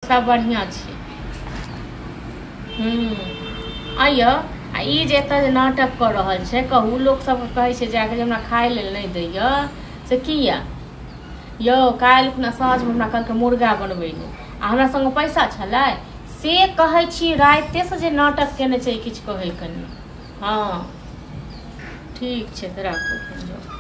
सब बढ़िआँ छै। आइयो आ ई जे एतऽ जे नाटक कऽ रहल छै, कहू लोक सबके कहै छै जाकऽ जे हमरा खाय लेल नहि दैया, से किया यौ? काल्हि खुना साँझमे हमरा कहलकै मुर्गा बनबै लेल, आ हमरा संगे पैसा छलै, से कहै छी रातिसँ जे नाटक केने छै, किछु कहैके नहि। हँ ठीक छै, तऽ राखू फोन। जाउ।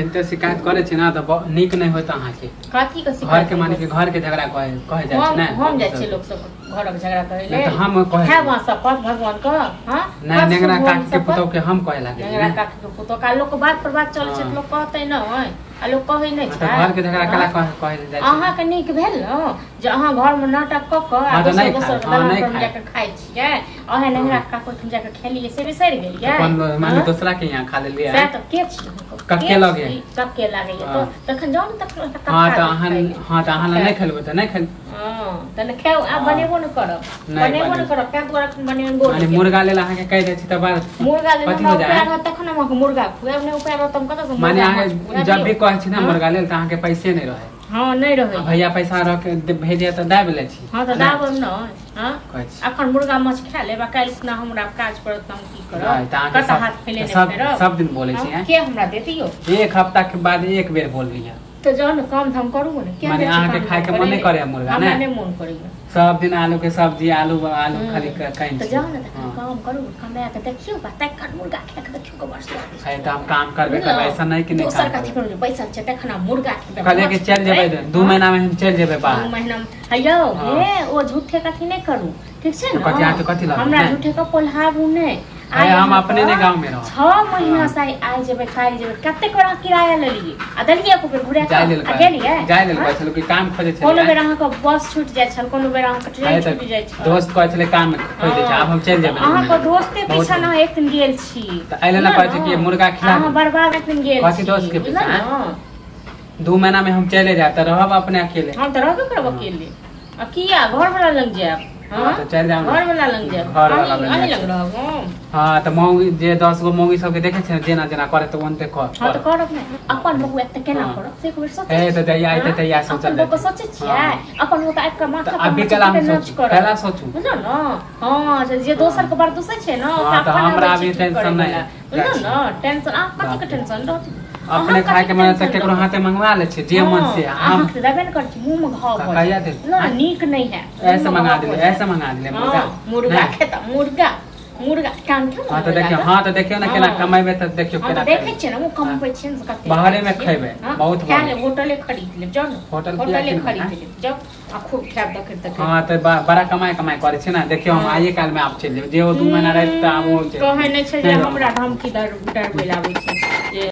एते शिकायत करै छी ने तऽ नीक नहि होइत अहाँके। कथी के घर शिकायत? के माने कि घर के झगड़ा कहे कहे जाइ छै ने। हम जाइ छियै लोक सब घरक झगड़ा करै नहि लेल? तऽ हम कहै खायब अहाँ शपथ भगवान के? हँ, नहि, कत नेंगरा शुभ काकी के शपथ? पुतोह के हम कहे लागै नेंगरा ने। काकी के पुतोह का लोक के बात पर बात चलै छै तऽ हँ। लोक कहतै नहि, आ लोक कहै नहि तऽ छै। घर के झगड़ा केला हँ? कहे कहे जाइ छै? अहाँके नीक भेल ने जे अहाँ घरमे नाटक कऽ कऽ आ हँ, तऽ दोसर नहि दोसर खाय। के हँ, दलान नहि पर खाय। जाकऽ खाइ छियै? अहें नेंगरा काका ओहिठाम जाकऽ खेलियै से बिसरि गेलियै? अपन माने हँ? दोसरा के यहाँ खा लेलियै। सएह तऽ के छी? कक्के के लगे। छी? कक्के लागैया? हँ। तऽ तखन जाउ ने तखन ओतऽ हँ कक्का तऽ लग अहाँ खाइ लेल। हँ तऽ अहाँ लग नहि खेलबै तऽ नहि खेल। हँ तऽ नहि खाउ, आब हँ। बनेबो नहि करब। नहि बनेबो नहि बनेब। करब, ताहि दुआरे एखन बनेबो माने नहि केलहुँ। मुर्गा लेल अहाँके कहि दै छी तऽ बाद मुर्गा लेल कथी हमरा हो जाय? उपाय रहत तखन हम अहाँके मुर्गा खुआएब, नहि उपाय रहत तऽ हम कतऽसँ माने मुर्गा अहाँ माछ खुआएब जब यौ? भी कहै छी ने हँ? मुर्गा लेल तऽ अहाँके पैसे नहि रहै। हँ, नहि आ रहै। भैया पैसा रख भेजिए तऽ दाबि लै छी। हँ तऽ नहि दाबब नहि। हँ, कहै छी। अखन मुर्गा माछ खा लेब आ काल्हि खुना हमरा काज पड़त तऽ हम की करब? नहि तऽ अहाँके कतऽ सब हाथ फैलेने सब फिरब? सब दिन बोलै हँ? छी हैं। के हमरा देत यौ? एक हफ्ता के बाद एक बेर बोल रही है। तऽ जाउ ने, काम धाम करू ने। किया माने जाइ छी अहाँके काम खायके धाम मन नहि करै? करैया मुर्गा? हमरा ने नहि मोन करैया। सब दिन आलू के सब्जी, आलू आलू हूँ। खाली खाइ तऽ छी। जाउ ने तखन हँ। काम करू, कमा कऽ देखियौ बा, तखन मुर्गा खा कऽ देखियौ कऽ बड़ स्वादिष्ट। है तऽ हम काम करबे करबै, ऐसा नहि कि नहि दोसर काम कथी करबै। करू, बैसल छै तखन हम मुर्गा खेबै, कहलियै कि माछ चलि जेबै, खेबै। 2 हँ? महीना मे हम चलि जेबै 2 बाहर। महीना मे हे यौ, हँ। हे ओ झूठे कथी नहि करू, ठीक छै तऽ ने? कथी अहाँके कथी लागत? हमरा नहि झूठे के पोल्हाबू नहि। हे, आइ हम अहाँके अपने नहि गाँव मे रहब। 6 महीना हँ। से आइ जेबै काल्हि जेबै, कतेक बेर अहाँ किराया लेलियै आ देलियै एको बेर घुरा जाय कऽ लेल आ गेलियै? जाय लेल हँ? कहै छलहुँ कि काम खोजै कोनो छलियै। बेर अहाँके बस छूटि जाइ छल, कोनो बेर अहाँके है ट्रेन तऽ छूटि जाइ छल। दोस्त कहै छलै काम खोजि दै छै, आब हम चलि जेबै। अहाँके दोस्ते बहुत पीछा ने एक दिन गेल छी। तऽ एहि लेल ने कहै छै कि मुर्गा खिला अहाँ दू। बर्बाद एक दिन गेल कथी छी, दोस्त के बुझलहुँ पीछा, ने? 2 महीना मे हम चलि जायब तऽ रहब अपने अकेले। हम तऽ रहबे करब अकेले, आ किया घर वाला लग जायब? हँ तऽ चलि जाउ ने। घर वाला लग जायब। घरवाला लग अहीं जाइ लग छै। रहब हम। हँ तऽ मौगी जे 10 गो मौगी सबके देखै छै ने जेना जेना करे तऽ ओनते कर। हँ तऽ करब ने, अपन बहू आयत तऽ केना हँ। करब से एक बेर सोचै हे तऽ जहिया अयतै हँ? तहिया सोचल अपन बहू जेतै। सोचै छियै? हँ। अपन बहू तऽ आबि कऽ माथा तऽ पर अभी मचकी केला के हम नाच सोचू? करत। केला सोचू? बुझलहुँ ने? हँ, जे दोसर के बड़ दुसै छै ने हँ, ओकरा तऽ अपन हमरा आबै छै अभी ठीक टेंशन करैवला। नहि है। बुझलहुँ जाइ ने? टेंशन अहाँ कथी के बाप रे। टेंशन रहत? अपने अहाँ खाय के कथी मन तऽ टेंशन केकरो रहत? हाथे मंगवा लै छी जे मन से। हँ, हम अहाँके देबे ने करै छी, मुँह मे घाव भऽ कहिया जायत। देल? बुझलहुँ ने? आँय? नीक नहि हैत, ऐसे मुँह मे मंगा घाव भऽ दिले, जायत। ऐसे मंगा दिले मुर्गा। हँ, मुर्गा नहि। खेता, मुर्गा मुर्गा कान खाउ ने हँ तऽ मुर्गा देखियौ के। हँ तऽ देखियौ ने केना हँ। कमेबै तऽ देखियौ हँ तऽ केना देखै करेबै। छियै ने, ओ कमबै छियै ने कते बाहरे खाइ मे छियै। खैबै, हँ, बहुत खा भऽ लेब, होटले खरीद लेब, जाउ ने। होटल किया होटले किनबै, खरीद आँय? लेब, जाउ आ खूब खायब देखैत देखैत। हँ तऽ बड़ा कमाइ कमाइ करै छै ने, देखियौ हम हँ। आइए काल्हि मे आब चलि जेबै, जे ओ 2 महीना रहत तऽ आब ओ चलि कहै नहि छै जे नहि रहब। हमरा धमकी डरबै लए आबै छै जे।